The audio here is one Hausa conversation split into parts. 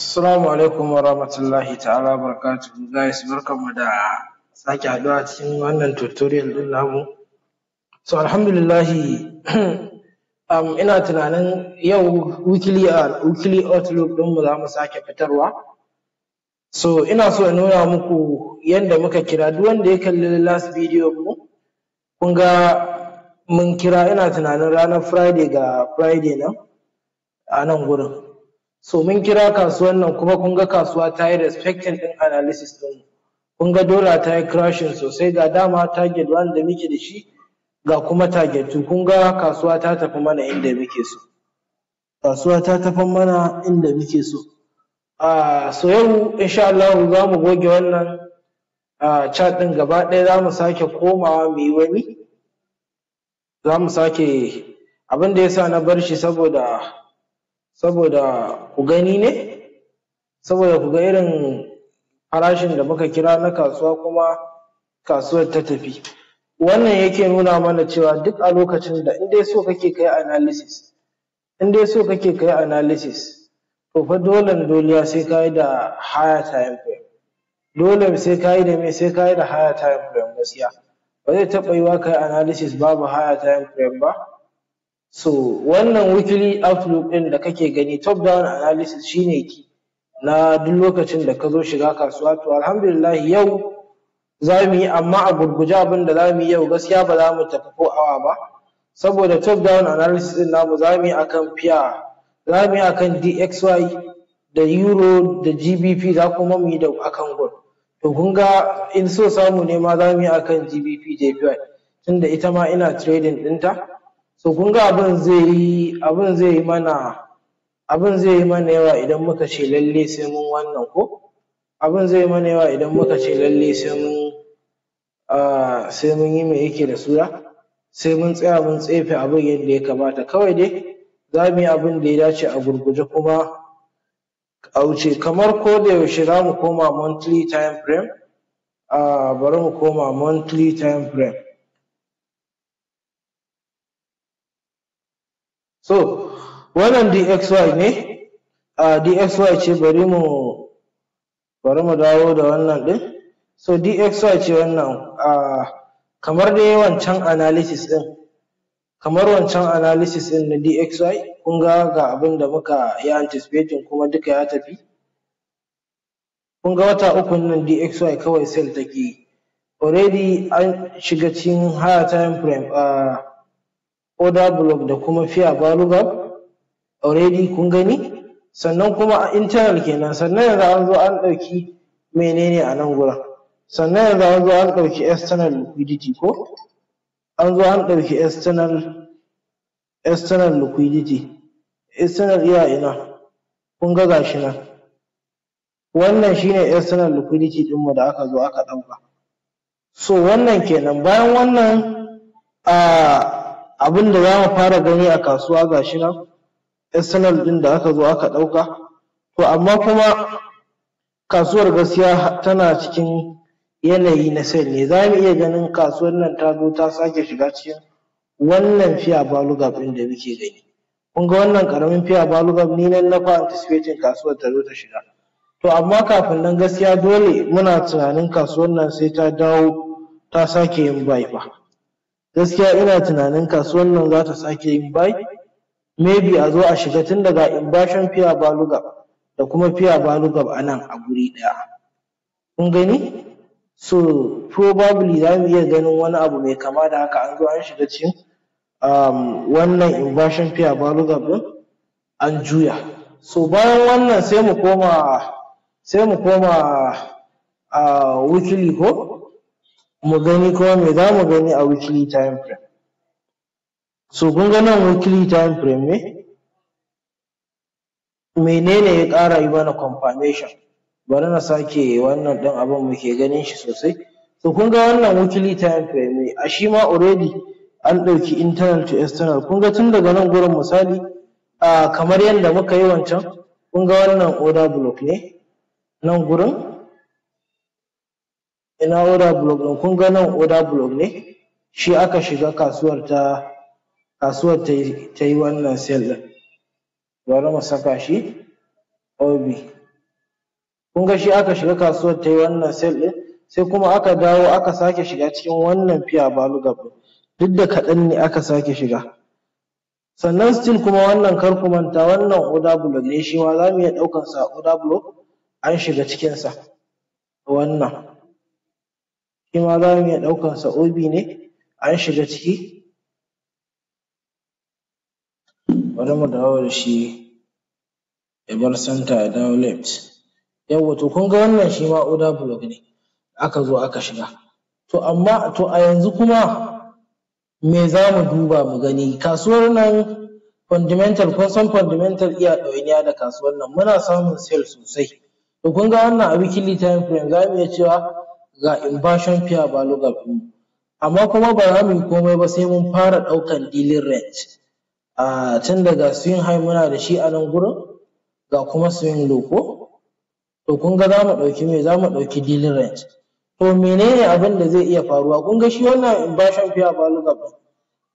Assalamu alaikum warahmatullahi ta'ala wabarakatuhu. Guys, barkanmu da sake haɗuwa cikin wannan tutorial ɗin namu. So alhamdulillahi, ina tunanin yau weekly outlook ɗinmu za mu sake fitarwa. So ina so in nuna muku yanda muka kira. Duk wanda ya kalli last video mu, kun ga mun kira, ina tunanin ranar Friday, ga Friday nan a nan gurin. So mun kira kasuwan nan, kuma kun ga kasuwa ta yi respecting ɗin analysis ɗinmu. Kun ga dollar ta yi crashing sosai. Ga dama target one da muke da shi, ga kuma target two. Kun ga kasuwa ta tafi mana inda muke so. Kasuwa ta tafi mana inda muke so. So yau insha Allahu za mu goge wannan chart ɗin gaba ɗaya, za mu sake komawa mu yi wani. Za mu sake. Abin da ya sa na bar shi saboda ku gani ne, saboda ku ga irin farashin da muka kira na kasuwa kuma kasuwar ta tafi. Wannan yake nuna mana cewa duk a lokacin da in dai so kake ka yi analysis, in dai so kake ka yi analysis, to fa dolen doliya sai ka yi da higher time frame. Dole sai ka yi da me? Sai ka yi da higher time frame. Gaskiya ba zai taɓa yiwuwa ka yi analysis babu higher time frame ba. So wannan weekly outlook ɗin da kake gani, top down analysis shine key na duk lokacin da ka zo shiga kasuwa. To alhamdulillahi, yau za mu yi, amma a gurguje. Abin da za mu yi yau, gaskiya ba za mu tafi 4 hour ba, saboda top down analysis ɗin namu za mu yi akan pair, za mu yi akan DXY da euro da GBP, za kuma mu yi da akan gold. To kun ga in so samu ne ma za mu yi akan GBP JPY, tunda ita ma ina trading ɗinta. So kun ga abin zai yi mana yawa idan muka ce lalle sai mun wannan, ko abin zai yi mana yawa idan muka ce lalle sai mun yi, me yake da suna, sai mun tsaya mun tsefe abin yadda ya kamata. Kawai dai za mu yi abin da ya dace a gurguje kuma a wuce. Kamar ko da yaushe, za mu koma monthly time frame. Bari mu koma monthly time frame. So wannan DXY ne, DXY ce. Bari mu dawo da wannan ɗin. So DXY ce wannan. Kamar dai wancan analysis ɗin, kamar wancan analysis ɗin na DXY, kun ga ga abin da muka yi anticipating kuma duka ya tafi. Kun ga wata ukun nan DXY kawai sell take yi. Already an shiga cikin higher time frame order block da kuma fair value gap already, kun gani. Sannan kuma internal kenan. Sannan yanzu an zo an ɗauki menene a nan gurin? Sannan yanzu an zo an ɗauki external liquidity, ko an zo an ɗauki external liquidity. External iya ina? Kun ga gashi nan, wannan shine external liquidity ɗinmu da aka zo aka ɗauka. So wannan kenan. Bayan wannan, abin da za mu fara gani a kasuwa, gashi nan external ɗin da aka zo aka ɗauka. To amma kuma kasuwar gaskiya tana cikin yanayi na sell ne. Za mu iya ganin kasuwar nan ta zo ta sake shiga cikin wannan fair value gap ɗin da muke gani. Kun ga wannan ƙaramin fair value gap, ni nan na fi anticipating kasuwar ta zo ta shiga. To amma kafin nan, gaskiya dole muna tunanin kasuwar nan sai ta dawo ta sake yin buy fa. Gaskiya ina tunanin kasuwar nan za ta sake yin buy, maybe a zo a shiga, tun daga inversion fair value gap da kuma fair value gap a nan a guri ɗaya, kun gani. So probably za mu iya ganin wani abu mai kama da haka, an zo an shiga cikin wannan inversion fair value gap ɗin, an juya. So bayan wannan sai mu koma a weekly, ko mu gani kuma me za mu gani a weekly time frame. So kun ga nan weekly time frame ne. Menene ya ƙara yi mana confirmation? Bari na sake wannan ɗin abin muke ganin shi sosai. So kun ga wannan weekly time frame ne. A shi ma already an ɗauki internal to external. Kun ga tun daga nan gurin, misali, kamar yadda muka yi wancan, kun ga wannan order block ne nan gurin. Ina order block ɗin? Kun ga nan order block ne, shi aka shiga, kasuwar ta yi wannan sell ɗin. Bari mu saka shi OB. Kun ga shi aka shiga kasuwar tayi wannan sell ɗin, sai kuma aka dawo aka sake shiga cikin wannan fair value gap ɗin, duk da kaɗan ne aka sake shiga. Sannan still kuma wannan, kar ku manta, wannan order block ne, shi ma za mu iya ɗaukan sa order block an shiga cikin sa. Wannan shi ma za mu iya ɗaukan sa OB ne an shiga ciki. Bari mu dawo da shi ya bar center ya dawo left. Yawwa, to kun ga wannan shi ma order block ne aka zo aka shiga. To amma to a yanzu kuma me za mu duba mu gani? Kasuwar nan fundamental, kun san fundamental iya ɗawainiya da kasuwar nan, muna samun sell sosai. To kun ga wannan a weekly time frame za mu iya cewa ga inversion fair value gap ɗinmu, amma kuma ba za mu yi komai ba sai mun fara ɗaukan dealing range. A tun daga swing high muna da shi a nan gurin, ga kuma swing low ko. To kun ga za mu ɗauki me? Za mu ɗauki dealing range. To menene abin da zai iya faruwa? Kun ga shi wannan inversion fair value gap ɗin,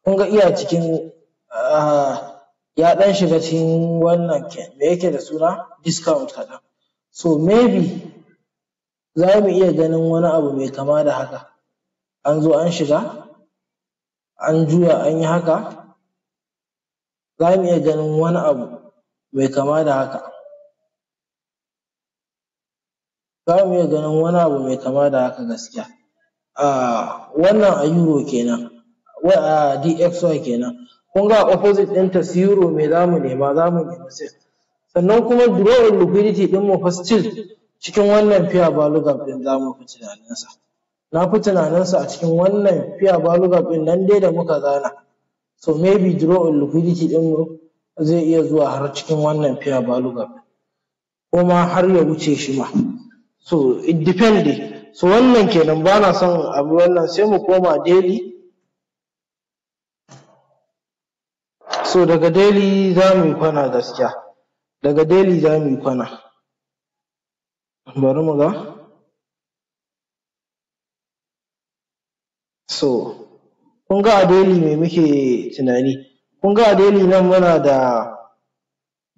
kun ga iya cikin ya ɗan shiga cikin wannan, me yake da suna, discount kaɗan. So maybe za mu iya ganin wani abu mai kama da haka, an zo an shiga, an juya, an yi haka. Za mu iya ganin wani abu mai kama da haka, za mu iya ganin wani abu mai kama da haka gaskiya. Wannan a euro kenan, a DXY kenan. Kun ga opposite ɗinta su euro, me za mu nema? Za mu nemi sell. Sannan kuma draw on liquidity ɗinmu fa still cikin wannan fair value gap ɗin za mu fi tunaninsa. Na fi tunaninsa a cikin wannan fair value gap ɗin nan dai da muka zana. So maybe draw on liquidity ɗinmu zai iya zuwa har cikin wannan fair value gap, ko ma har ya wuce shi ma. So it depend dai. So wannan kenan, ba na son abu wannan, sai mu koma daily. So daga daily za mu yi kwana gaskiya, daga daily za mu yi kwana. Bari mu ga. So kun ga a daily me muke tunani? Kun ga a daily nan muna da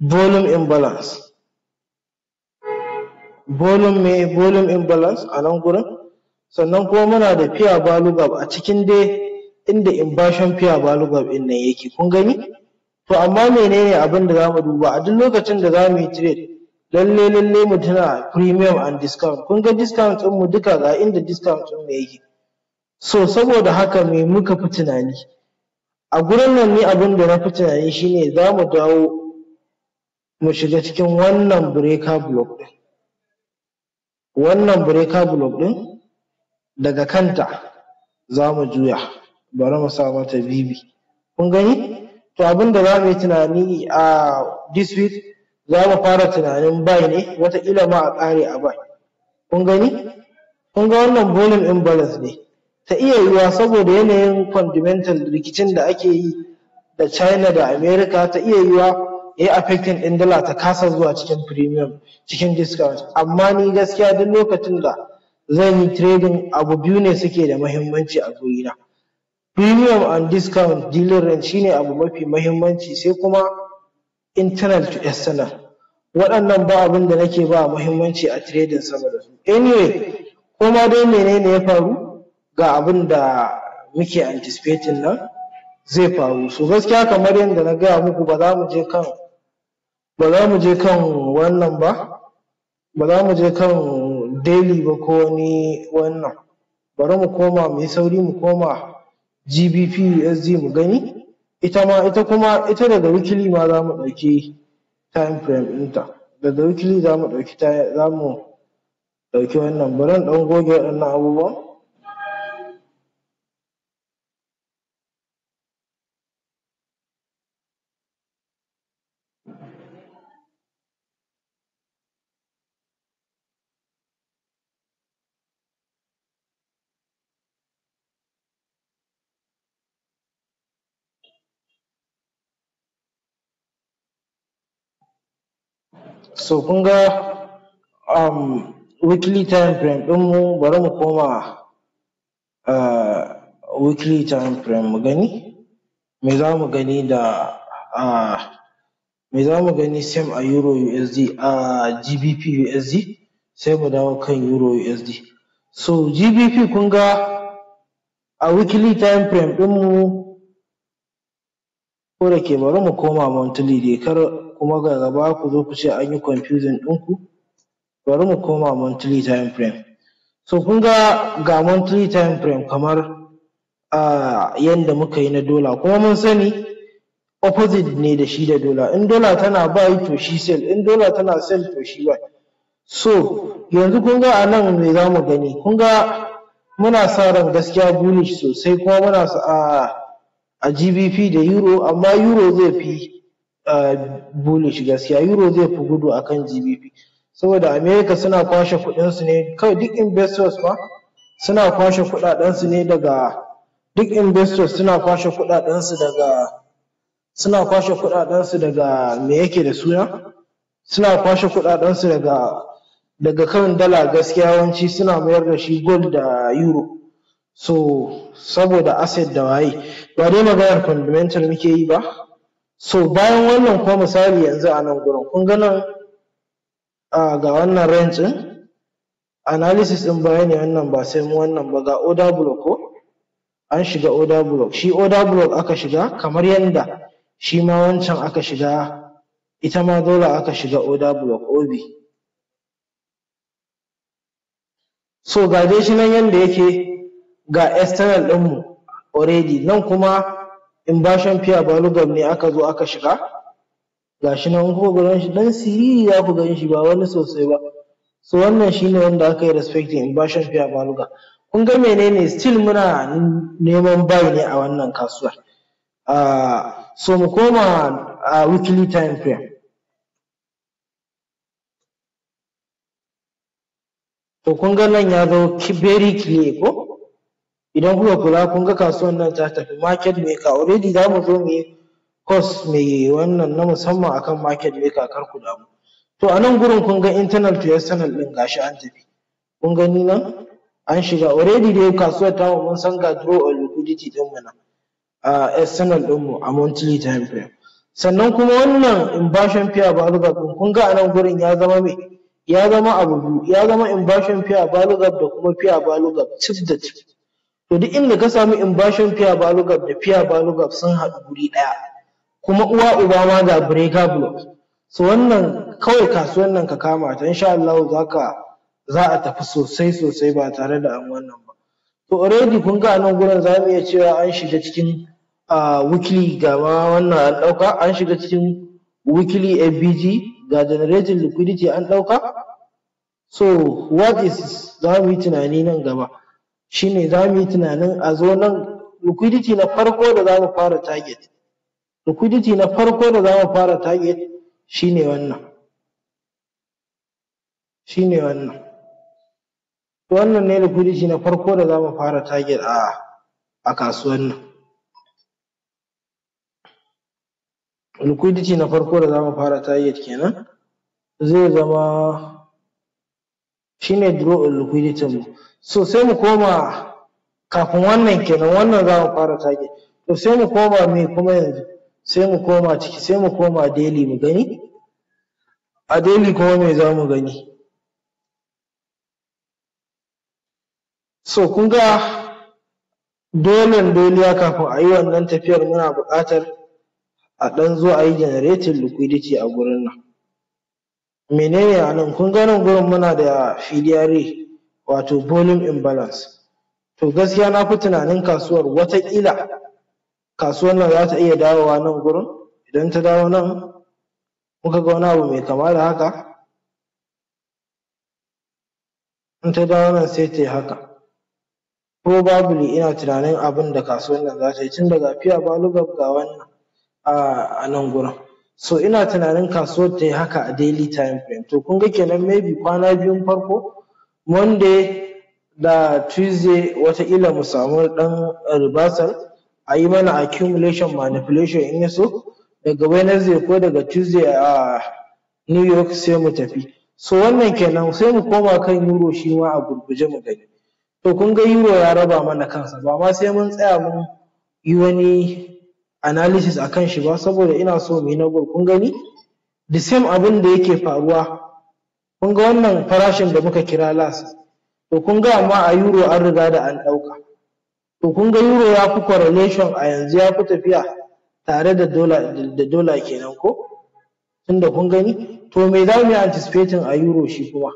volume imbalance, volume me, volume imbalance a nan gurin. Sannan kuma muna da fair value gap a cikin dai inda inversion fair value gap ɗin nan yake, kun gani. To amma menene abin da zamu duba a duk lokacin da zamu yi trade? Lalle lalle mu tuna premium and discount. Kun ga discount ɗin mu duka, ga inda discount ɗin mu yake. So saboda haka me muka fi tunani a gurin nan? Ni abin da na fi tunani shine za mu dawo mu shiga cikin wannan breaker block ɗin. Wannan breaker block ɗin, daga kanta za mu juya. Bari mu sa mata BB, kun gani. To abin da za mu yi tunani a this week, za mu fara tunanin buy ne, wataƙila ma a ƙare a buy. Kun gani, kun ga wannan volume imbalance ne. Ta iya yiwuwa saboda yanayin fundamental rikicin da ake yi da China da America, ta iya yiwuwa ya yi affecting ɗin dala ta kasa zuwa cikin premium, cikin discount. Amma ni gaskiya duk lokacin da zan yi trading, abu biyu ne suke da muhimmanci a gurina: premium and discount. Dealing range shine abu mafi muhimmanci, sai kuma internal to external. Waɗannan ba abin da nake ba muhimmanci a trading sama da su. Anyway, ko ma dai menene ya faru, ga abin da muke anticipating nan zai faru. So gaskiya kamar yadda na gaya muku, ba za mu je kan wannan ba, ba za mu je kan daily ba ko wani wannan. Bari mu koma, mu yi sauri mu koma GBP USD mu gani. Ita ma, ita kuma, ita daga weekly ma za mu ɗauki time frame ɗinta. Daga weekly za mu ɗauki wannan. Bari in ɗan goge waɗannan abubuwan. So kun ga weekly time frame ɗinmu. Bari mu koma weekly time frame mu gani me za mu gani da me za mu gani. Same a euro USD, a GBP USD. Sai mu dawo kan Euro USD. So GBP, kun ga a weekly time frame ɗinmu, ko da ke bari mu koma monthly dai, kar kuma ga gaba ku zo ku ce an yi confusing ɗinku. Bari mu koma monthly time frame. So kun ga, ga monthly time frame kamar yanda muka yi na dollar, kuma mun sani opposite ne da shi da dollar. In dollar tana buy, to shi sell; in dollar tana sell, to shi buy. So yanzu kun ga a nan me za mu gani? Kun ga muna sa ran gaskiya bullish sosai, kuma muna a GBP da euro, amma euro zai fi bullish. Gaskiya euro zai fi gudu akan GBP, saboda America suna kwashe kuɗin su ne kawai. Duk investors ma suna kwashe kuɗaɗen su ne daga, duk investors suna kwashe kuɗaɗen su daga, suna kwashe kuɗaɗen su daga, me yake da suna, suna kwashe kuɗaɗen su daga kan dala. Gaskiya yawanci suna mayar da shi gold da euro. So saboda asset da waye, ba dai maganar fundamental muke yi ba. So bayan wannan kuma, misali yanzu a nan gurin kun ga nan ga wannan range ɗin, analysis ɗin baya ne wannan, ba sai mu wannan ba. Ga order block, ko an shiga order block. Shi order block aka shiga kamar yanda shi ma wancan aka shiga, ita ma dole aka shiga order block, OB. So ga dai shi nan yanda yake, ga external ɗinmu already. Nan kuma inversion fair value gap ne aka zo aka shiga. Ga shi nan, in kuka gan shi ɗan siriri za ku gan shi, ba wani sosai ba. So wannan shine wanda aka yi respecting inversion fair value gap. Kun ga menene? Still muna neman buy ne a wannan kasuwar. So mu koma a weekly time frame. To kun ga nan ya zo very clear, ko? Idan kuka kula, kun ga kasuwan nan ta tafi market maker already. Za mu zo mu yi course mai wannan na musamman akan market maker, kar ku damu. To a nan gurin kun ga internal to external ɗin, gashi an tafi. Kun gani nan an shiga already dai kasuwar tamu. Mun san ga draw on liquidity ɗinmu nan a external ɗinmu a monthly time frame. Sannan kuma wannan inversion fair value gap ɗin, kun ga a nan gurin ya zama me? Ya zama abu biyu: ya zama inversion fair value gap da kuma fair value gap cif da cif. To duk inda ka samu inversion fair value gap da fair value gap sun haɗu guri ɗaya, kuma uwa uba ma ga breaker block, so wannan kawai kasuwan nan ka kama ta, insha Allahu za a tafi sosai sosai ba tare da an wannan ba. To already kun ga a nan gurin za mu iya cewa an shiga cikin weekly, ga ma wannan an ɗauka, an shiga cikin weekly FVG, ga generating liquidity an ɗauka. So what is za mu yi tunani nan gaba shine za mu yi tunanin a zo nan liquidity na farko da za mu fara target. Liquidity na farko da za mu fara target shine wannan, shine wannan. Wannan ne liquidity na farko da za mu fara target a kasuwan nan. Liquidity na farko da za mu fara target kenan, zai zama shine draw on liquidity mu. So sai mu koma, kafin wannan kenan, wannan za mu fara target. To sai mu koma me kuma yanzu? Sai mu koma ciki, sai mu koma daily mu gani. A daily kuma me za mu gani? So kun ga dolen doliya, kafin a yi wannan tafiyar muna buƙatar a ɗan zo a yi generating liquidity a gurin nan. Menene a nan? Kun ga nan gurin muna da PD array, wato volume imbalance. To gaskiya na fi tunanin kasuwar, wataƙila kasuwar nan za ta iya dawowa nan gurin. Idan ta dawo nan, muka ga wani abu mai kama da haka, in ta dawo nan sai ta yi haka. Probably ina tunanin abin da kasuwar nan za ta yi, tun daga fair value gap ga wannan a nan gurin, so ina tunanin kasuwar ta yi haka a daily time frame. To kun ga kenan maybe kwana biyun farko, Monday da Tuesday, wataƙila mu samu ɗan reversal, a yi mana accumulation, manipulation. In ya so daga Wednesday ko daga Tuesday a New York sai mu tafi. So wannan kenan. Sai mu koma kan euro shi ma a gurguje mu gani. To kun ga euro ya raba mana kansa, ba ma sai mun tsaya mun yi wani analysis a kan shi ba, saboda ina so mu yi na gold. Kun gani, the same abin da yake faruwa. Kun ga wannan farashin da muka kira last. To kun ga amma a euro an riga da an ɗauka. To kun ga euro ya fi correlation a yanzu, ya fi tafiya tare da dollar kenan ko? Tunda kun gani, to me za mu yi anticipating a euro shi kuma?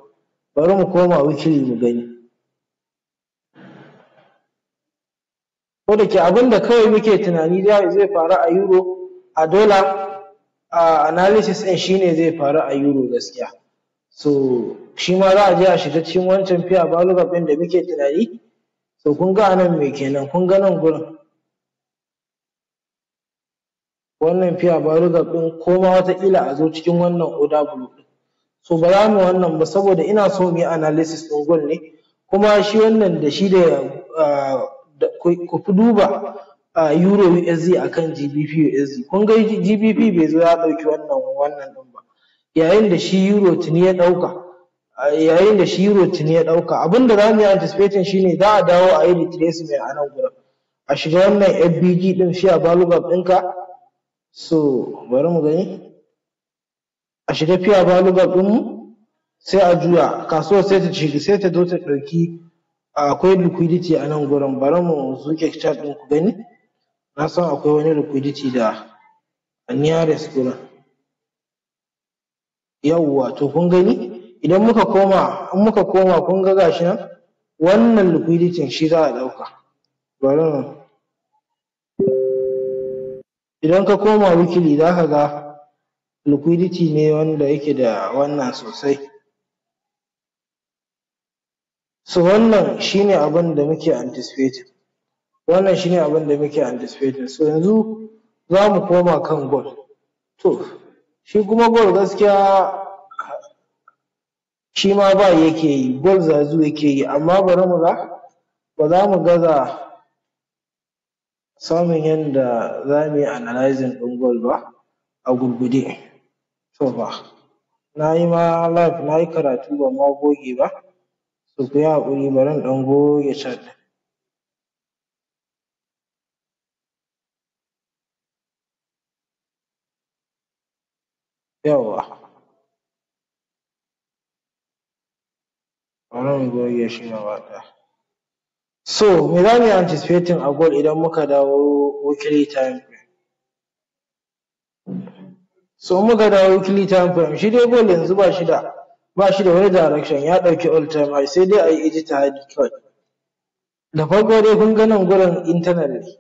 Bari mu koma weekly mu gani. Ko da ke abin da kawai muke tunani zai faru a euro, a dollar, a analysis ɗin shine zai faru a euro gaskiya. So shi ma za a je a shiga cikin wancan fair value gap ɗin da muke tunani. So kun ga a nan me kenan? Kun ga nan gurin, wannan fair value gap ɗin, ko ma wataƙila a zo cikin wannan order block ɗin. So ba za mu wannan ba saboda ina so mu yi analysis ɗin gold ne. Kuma shi wannan da shi da ku fi duba a euro USD akan GBP USD. Kun ga GBP bai zo ya ɗauki wannan ɗin ba, yayin da shi euro tuni ya ɗauka, yayin da shi euro tuni ya ɗauka. Abin da za mu yi anticipating shine za a dawo a yi retracement a nan gurin, a shiga wannan FVG ɗin, fair value gap ɗinka. So bari mu gani, a shiga fair value gap ɗinmu, sai a juya kasuwar, sai ta shiga, sai ta zo ta ɗauki. Akwai liquidity a nan gurin. Bari mu zuke chart ɗin ku gani. Na san akwai wani liquidity da a nearest gurin. Yawwa, to kun gani, idan muka koma, in muka koma, kun ga gashi nan, wannan liquidity shi za a ɗauka. Bari mu, idan ka koma weekly za ka ga liquidity ne wanda yake da wannan sosai. So wannan shine abin da muke anticipating, wannan shine abin da muke anticipating. So yanzu za mu koma kan gold. To shi kuma gold gaskiya shi ma buy yake yi, gold zazu yake yi, amma bari mu ga, ba za mu gaza samun yanda za mu yi analyzing ɗin gold ba a gurguje. To fa na yi ma live, na yi karatu, ban ma goge ba. So ku yi haƙuri, bari in ɗan goge chart ɗin. Yawwa, bari mu goge shi gaba ɗaya. So me za mu yi anticipating a gold idan muka dawo weekly time frame? So in muka dawo weekly time frame, shi dai gold yanzu ba shi da wani direction, ya ɗauki all time high, sai dai a yi ijtihadi kawai. Da farko dai kun ga nan gurin internal ne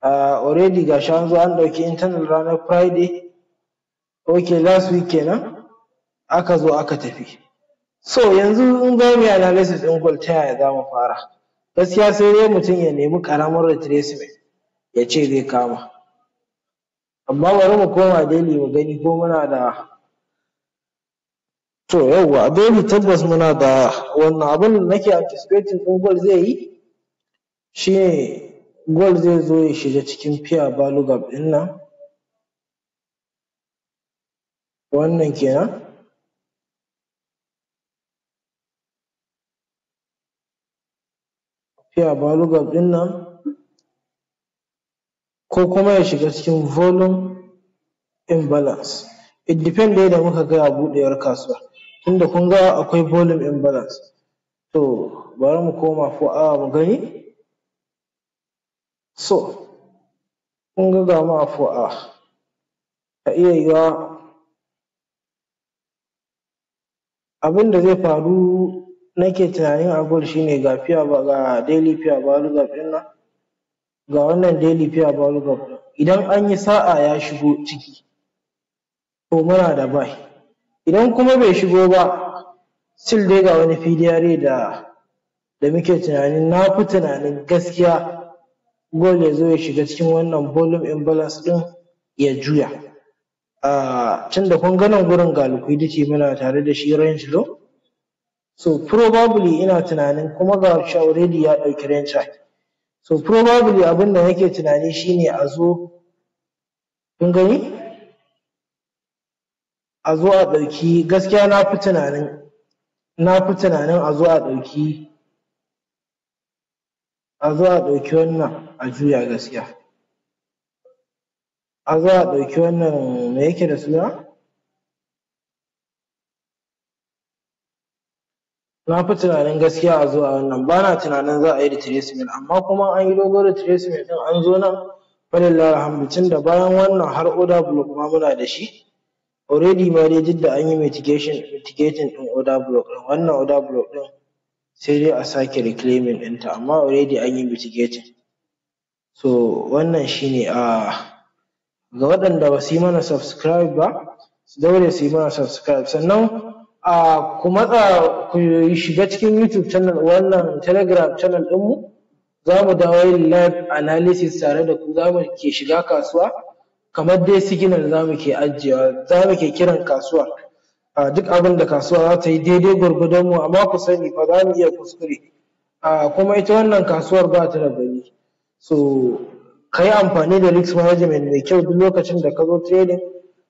already, gashi an zo an ɗauki internal ranar Friday, okay, last week kenan, aka zo aka tafi. So yanzu in za mu yi analysis ɗin gold, ta yaya za mu fara? Gaskiya sai dai mutum ya nemi ƙaramin retracement ya ce zai kama. Amma bari mu koma daily mu gani ko muna da. To yawwa, daily tabbas muna da wannan. Abin da nake anticipating ɗin gold zai yi shine gold zai zo ya shiga cikin fair value gap ɗin nan, wannan kenan. Fair value gap ɗin nan, ko kuma ya shiga cikin volume imbalance. It depend dai da muka ga a buɗewar kasuwa, tunda kun ga akwai volume imbalance. To bari mu koma 4 hour mu gani. So kun ga, ga mu a 4 hour, ta iya yiwuwa abin da zai faru nake tunanin a gold shine ga daily fair value gap ɗin nan, ga wannan daily fair value gap ɗin. Idan an yi sa'a ya shigo ciki, to muna da buy. Idan kuma bai shigo ba, still dai ga wani PDRA da muke tunanin. Na fi tunanin gaskiya gold ya zo ya shiga cikin wannan volume imbalance ɗin ya juya, tunda kun ga nan gurin ga liquidity muna tare da shi, range low. So probably ina tunanin kuma ga shi already ya ɗauki range high. So probably abin da nake tunani shine a zo, kun gani, a zo a ɗauki. Gaskiya na fi tunanin a zo a ɗauki wannan a juya. Gaskiya a zo a ɗauki wannan, me yake da suna, Na fi tunanin gaskiya a zo a wannan, bana tunanin za a yi retracement, amma kuma an yi dogon retracement ɗin an zo nan, falillahi alhamdu, tunda bayan wannan har order block ma muna da shi already ma dai. Duk da an yi mitigating ɗin order block ɗin, wannan order block ɗin sai dai a sake reclaiming ɗinta, amma already an yi mitigating. So wannan shine. Ga waɗanda ba su yi mana subscribe ba, su daure su yi mana subscribe, sannan ku matsa ku shiga cikin YouTube channel, wannan Telegram channel ɗinmu. Za mu dawo yin live analysis tare da ku. Za mu ke shiga kasuwa kamar dai signal za mu ke ajiyewa, za mu ke kiran kasuwa duk abin da kasuwa za ta yi daidai gwargwadon mu. Amma ku sani fa, za mu iya kuskure, kuma ita wannan kasuwar ba ta da gwani. So ka yi amfani da risk management mai kyau duk lokacin da ka zo trading.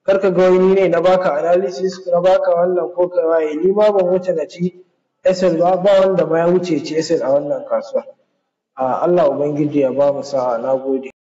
Kar ka ga wai ni ne na baka analysis, na baka wannan ko ka waye. Ni ma ban wuce na ci SL ba, ba wanda ma ya wuce ya ci SL a wannan kasuwa. Allah Ubangiji ya bamu sa'a. Na gode.